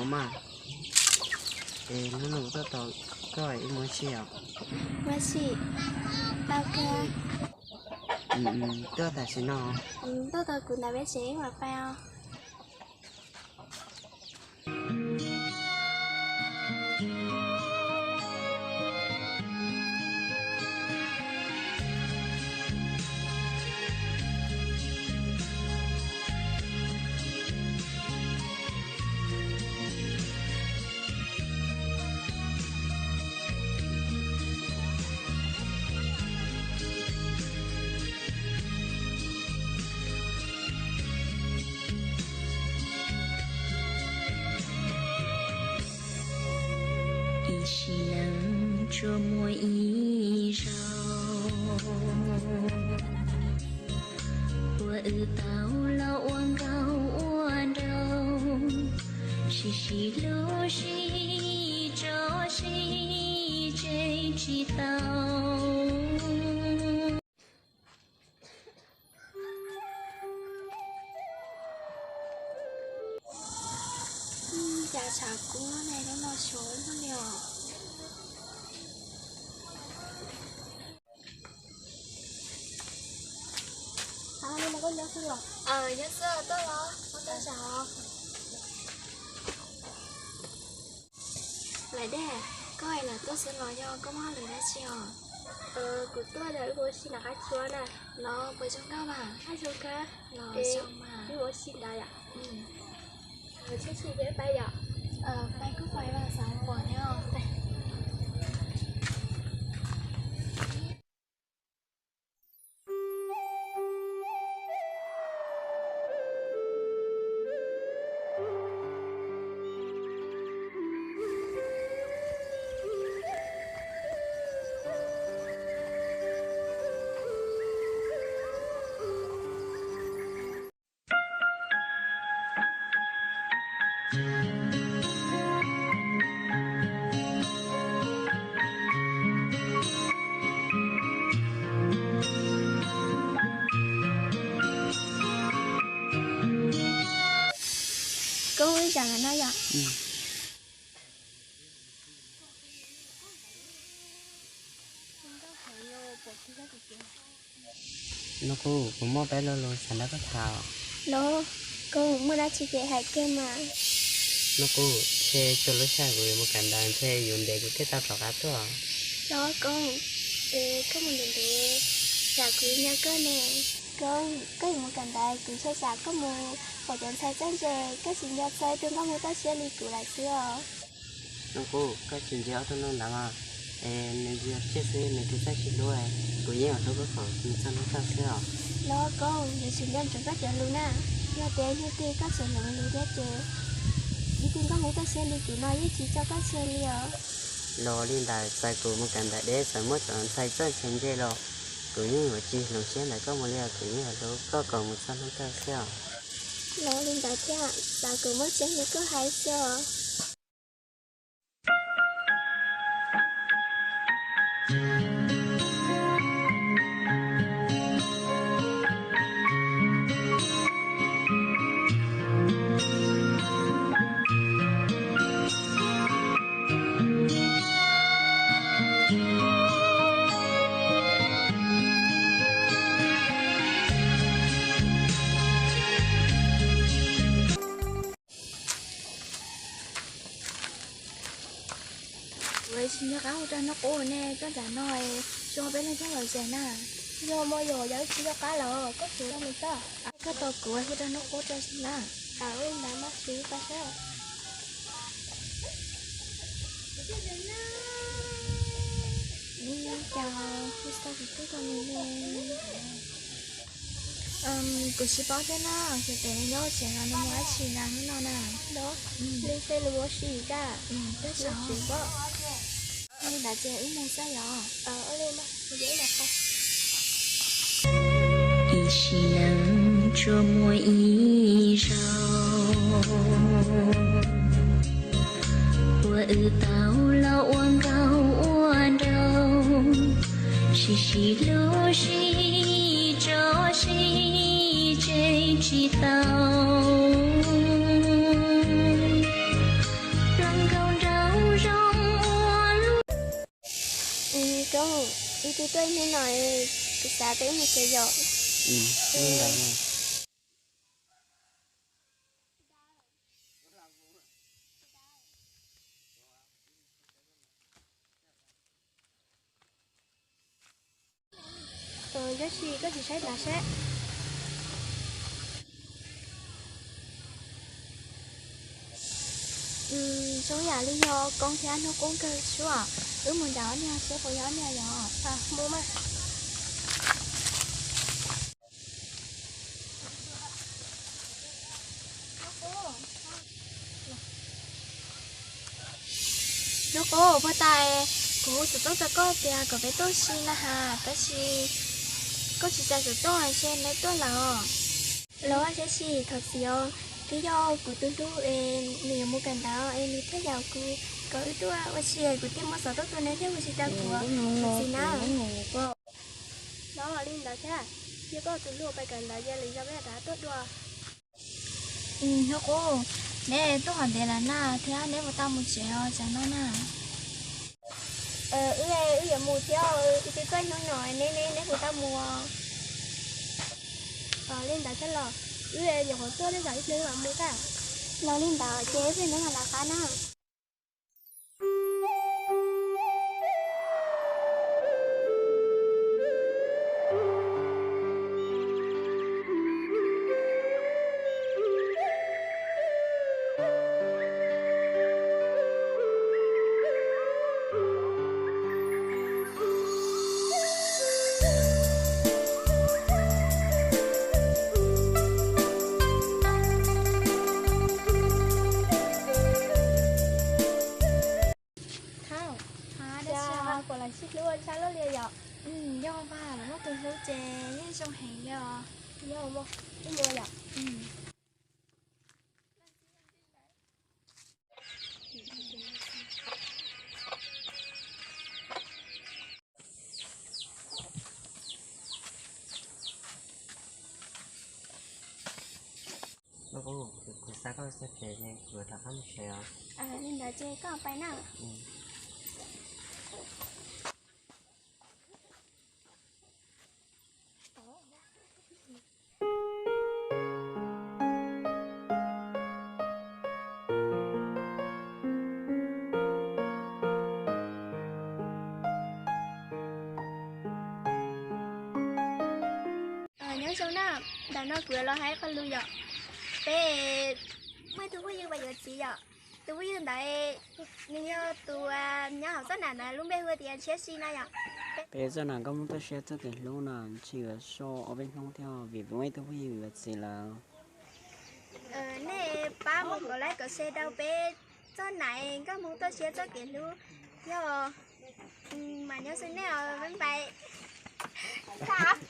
Mas, es hnub no kuv tuaj tos koj wb mus ua si os. Ua si? Tau kawg. Tuaj tam sim no. Tuaj tos kuv ntawm peb tsev ib mam pais os. Ib sim neej tsuas muaj ib zaug, uas wb tau los ua nkauj ua nraug, sib sib hlub sib tso sib tseg tsis tau. Cas tshav kub ne, hnub no tshav kub li os. Nyob xwb tuaj los, koj tuaj zam os. Lawm dej, koj es lawm tuaj xwb los yog koj muaj hauj lwm dab tsi os? Kuv tuaj tos wb ua si nram qab tsua na. Los puas zoo nkauj mas? Haj zoo kawg. Los zoo mas, wb ua si ntawd yom. Tsheb tshis ces pais yom. Pais kuj pais, xav pom nyob. Koj ua ib zam no yom? Nub qub, kuv muaj peb lo lus xav nrog koj tham. Los, koj muaj dab tsi ces hais kiag mas. Nub qub, ntshe txog lub sij hawm kuv yuav mus kawm ntawv, ntshe yuav ntev kuv thiaj tau rov qab tuaj. Los koj, es koj mus ntev ntev, tsam kuv nco koj ne. Koj, koj yuav mus kawm ntawv, kuv ntshe tsam koj mus pom cov ntxhais txawj ntse, koj tsis nco txog tus nkauj Hmoob txoj sia li kuv lawm xwb os. Nub qub, koj tsis ntsia ob tug nus ntawd mas, es nws yog tsiaj xwb, nws twb txawj sib hlub, kuv yeej yuav hlub koj kom mus txog hnub kawg xwb os. Los koj, yuav tsum nco ntsoov koj cov lus na. Yog tias hnub twg koj tseem hloov lus thiab ces, ib tug nkauj Hmoob txoj sia li kuv no yeej tsis tso koj tseg li os. Los li ntawd, txawm kuv mus kawm ntawv deb, txawm muaj cov ntxhais txawj ntse ntse los kuv yeej yuav tsis hloov siab ntawm koj mus li os, kuv yeej yuav hlub koj kom mus txog hnub kawg xwb os. Los li ntawd thiab, txawm kuv muaj tseeb li koj hais xwb os. Kuv tsis nco qab hu rau Nub Qub ne, koj nram no zoo peb leeg thiaj lom zem na. Yog mas yog, yog wb tsis nco qab los koj xub mus txog. Koj tos kuv hu rau Nub Qub rau na. Ntawd mas xub pais seb. Cas hu xav kuv twb tau nws li. Kuv tsis paub thiab na, xyov tes nws nyob tsev los nws mus dab tsi na hnub no na. Los, nws ntshe nws mus ua si tas, tsis paub. Li ntawd ces wb mus xwb yom. Ib sim neej tsuas muaj ib zaug, uas wb tau los ua nkauj ua nraug, sib sib hlub sib tso sib tseg tsis tau. Ces tuaj ib hnub no, kuv xav peb mus tsev yom. Tab sis koj tsis saib dav seb. Zoo yam li yog Koob thiab Hnub Qub nkawd suab. Wb mus nram ob niag seb puas yog ob niag yom. Hnub Qub, puag ta kuv hu xov tooj rau koj tias kom peb tuaj ua si na has, tab sis koj tsis txais xov tooj es neb tuaj lawm. Los saib sim thov txim os, twb yog kuv tus hlub es nws yuav mus kawm ntawv es nws thiaj yaum kuv kom wb tuaj ua si, kuv thiaj muab xov tooj rau neb thiaj hu si rau kuv. Thov txim na. Los li ntawd thiab, yog koj tus hlub pais kawm ntawv ces lwm zaus peb rov qab tuaj dua. Hnub Qub, neb tuaj hov ntev lawm na, thiab neb puas tau mus tsev os tsam no na? Wb, wb yuav mus thiab, wb twb tuaj ib hnub no, neb, neb puas tau mus? Li ntawd thiab los, wb nyuam qhuav tuaj tej zaum ib hnub mam mus thiab. Los li ntawd ces wb peb hnub mam lawv qab na. Thov, cas kuv lam sib hlub ua tshaj luaj li yom. Yog mas, lawv muaj tus hlub ces yeej zoo heev li os. Yog mas, ib mus yom. Kuv xa koj xa pem ces kuv rov qab mus tsev os. Li ntawd ces koj pais na. Nyob zoo na, ntawm no kuv yuav los hais ib qho lus yom. Peb muaj ib tug phooj ywg yuav txiv yom. Tus phooj ywg ntawd nws yog tus nyob hauv txoj nam ntawd lub npe hu tias Ntshiab Si no yom. Peb txoj nam nkauj Hmoob toj siab txoj kev hlub no tsis yuav so ob peb hnub thiab vim muaj ib tug phooj ywg yuav txiv lawm. Nej pab mus kom like kom share rau peb txoj nam nkauj Hmoob toj siab txoj kev hlub thiab os. Mas nyob zoo nej os, bye bye.